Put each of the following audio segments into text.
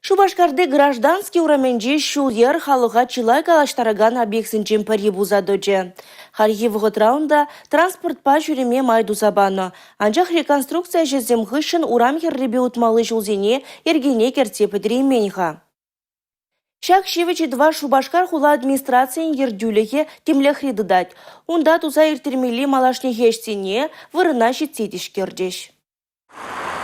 Шупашкарти Граждански урамӗнчи ҫул-йӗр халӑха чылай калаҫтаракан объектсенчен пӗри пулса тӑчӗ. Хальхи вӑхӑтра унта транспортпа ҫӳреме май туса панӑ. Анчах реконструкци ӗҫӗсем хыҫҫӑн урам хӗррипе утмалли ҫулсене йӗркене кӗртсе пӗтереймен-ха. Ҫак ҫивӗч ыйтӑва Шупашкар хула администрацийӗн ертӳлӗхӗ тимлӗхре тытать. Унта туса ирттермелли малашнехи ӗҫсене вырӑна ҫитсе тишкерчӗҫ.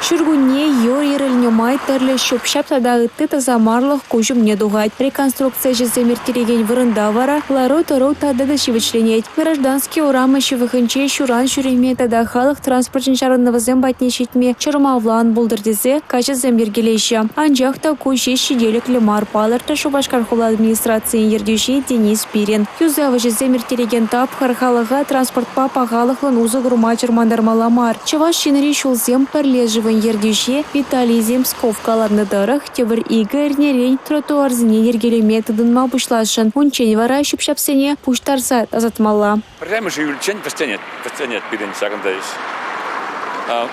Ҫуркунне юр ирӗлнӗ май тӗрлӗ ҫӳп-ҫап тата ытти тасамарлӑх куҫ умне тухать. Реконструкци ӗҫӗсем ирттерекен вырӑнта вара лару-тӑру тата та ҫивӗчленет. Граждански урамӗ ҫывӑхӗнче ҫуран ҫӳреме тата халӑх транспорчӗн чарӑнӑвӗсем патне ҫитме чӑрмавлӑ ан пултӑр тесе каҫӑсем йӗркелеҫҫӗ. Анчах та ку ҫеҫ ҫителӗклӗ мар, палӑртрӗ Шупашкар хула администрацийӗн ертӳҫи Денис Спирин. Юсав ӗҫӗсем ирттерекен тапхӑр халӑха транспортпа пахалӑхлӑн усӑ курма чӑрмантармалла мар. Чӑваш Енри ҫулсем пӗрлешӗвӗн ертӳҫи Виталий Земсков каланӑ тӑрӑх, тепӗр икӗ эрнерен тротуарсене йӗркелеме тытӑнма пуҫласшӑн. Унччен вара ҫӳп-ҫапсене пуҫтарса тасатмалла. Пӗрремӗш июльччен вӗҫленет, вӗҫленет пирӗн ҫакӑнта ӗҫ.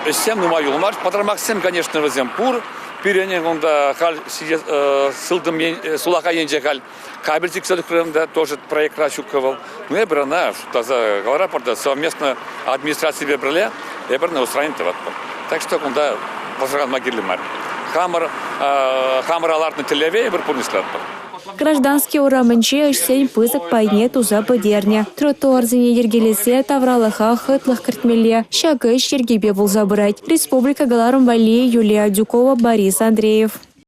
Ӗҫсем нумай юлмасть. Пӑтӑрмахсем, конечно, вӗсем пур. Пирӗн унта халь сылтӑм сулахай енче халь Кабель сиксе тухрӗ та тоже проектра ҫуккӑ вӑл. Ну, эпир ӑна шутласа кӑларатпӑр та совместно администраципе пӗрле эпир ӑна устранить тӑватпӑр. Так что кунта пӑшӑрханма кирлӗ мар. Хамӑр хамӑра лартнӑ тӗллеве эпир пурнӑҫлатпӑр. Граждански урамӗнче ӗҫсен пысӑк пайне туса пӗтернӗ. Тротуарсене йӗркелесе тавралӑха хӑтлӑх кӗртмелле. Ҫак ӗҫ йӗркепе пулса пырать. Республика кӑларӑм валли Юлия Адюкова, Борис Андреев.